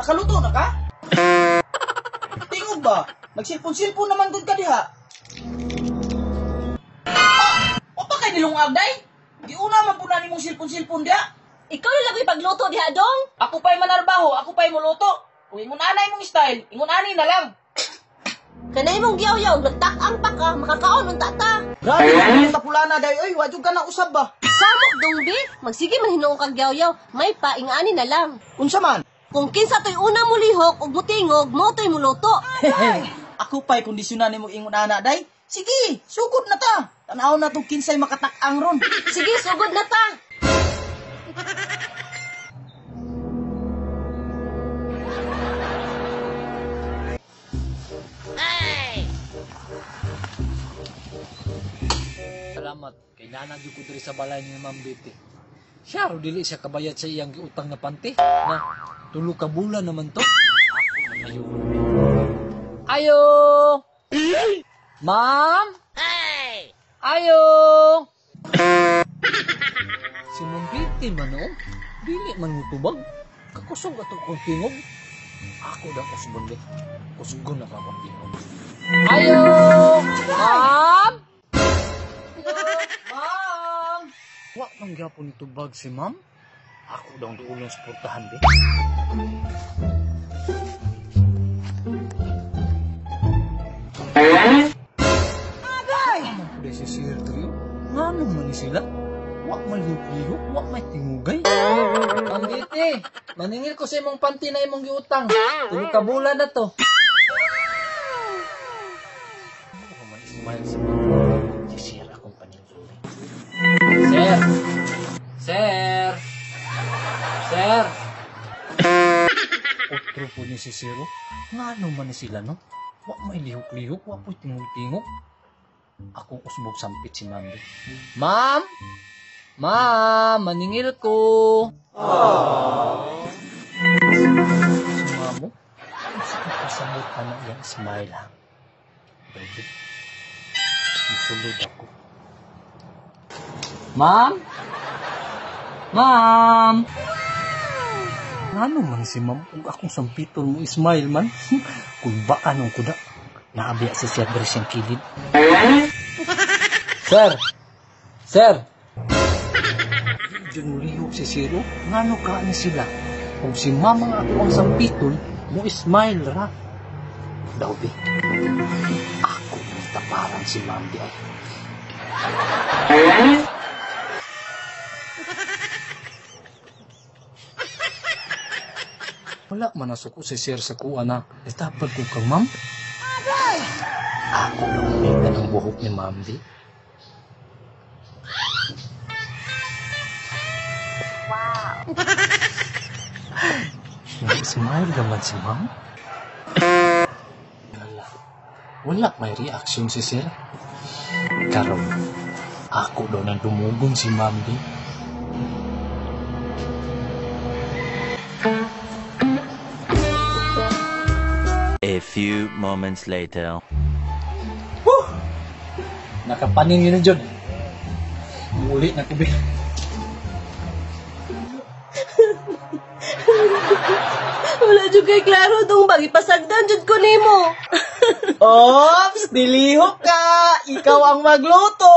Nakaluto na ka? Tingog ba? Nagsilpon-silpon naman gud ka diha. Ah, wa pa kay nilungag day? Giuna man po na nimong silpon-silpon diha. Ikaw na lang ko'y pagluto diha dong. Ako pa'y manarbaho, ako pa'y muluto. Kung ingon anay mong style, ingon ani na lang. Kanay mong giyaw-yaw, nagtak-ang pa ka, makakaon unta ta. Grabe na tapulana day oy, wa jud ka na usab ba? Samok dong bi, magsige man hinuon kag yaw-yaw, may pa ingani na lang. Unsa man? Kung kinsa to'y una mo lihok ug mutingog, mo to'y muluto. Ako pa'y kondisyonan nimo ingon ana day. Sige, sugod na ta. Tanaw na tong kinsay makatak-ang ron. Sige, sugod na ta. Salamat kay nana gyud ko diri sa balay ni Ma'am Betty. Siya ro dili siya kabayad sa iyang giutang na panty. Na tulo ka bulan naman to. Ako na ayo. Ayo. Ma'am. Ayo. Si Ma'am Betty man no? Dili man mutubag. Kakusog ato kong tingog. Ako daw usbon be. Kusgon na ka akong tingog. Ayo. Ma'am. Ma'am! Wa man gyapon nitubag si ma'am. Ako daw ang duolong suportahan be. Agay! Man pud si Sir Trio. Ngano man ni sila? Wa man lihok, wa may tingugay. Ma'am Betty, maningil ko sa imong panty na imong giutang. Tulo ka bulan na to. Ako man smile sa ma'am. Si Sir akong paningil. Sir! Sir! Sir! Otro po ni si Siro. Ngano man ni sila, no? Wa may lihok-lihok, wa po'y tingog-tingog. Akong usbog sampit si Ma'am. Ma'am! Ma'am! Maningil ko! Si Mamo? Sa kasamot ka na iyang smile, ha? Baby, musulod ako. Ma'am? Ma'am? Ano man si ma'am? Kung akong sampiton mo smile man. Kung baka nung kuda. Naabiya si Sir diri siyang kilid. Sir! Sir! Diyan mo lihok si Siro. Ngano ka ni sila? Kung si mama nga ako ang sampiton, mo smile ra. Daw bi. Ako ni taparan si ma'am di ay. Wala man nasuko si Sir sa kuha na. Itapad ko kang ma'am. Ako na umita ng buhok ni ma'am di. Wow. Nag-smile naman si ma'am. Wala. Wala may reaction si Sir. Karon, ako daw nang dumugon si ma'am di. A few moments later. Woo! Nakapanin yun na, John. Muli na kubi. Wala jud kay klaro dong bag ipasagdan jud ko nimo. Ops, dilihok ka. Ikaw ang magluto.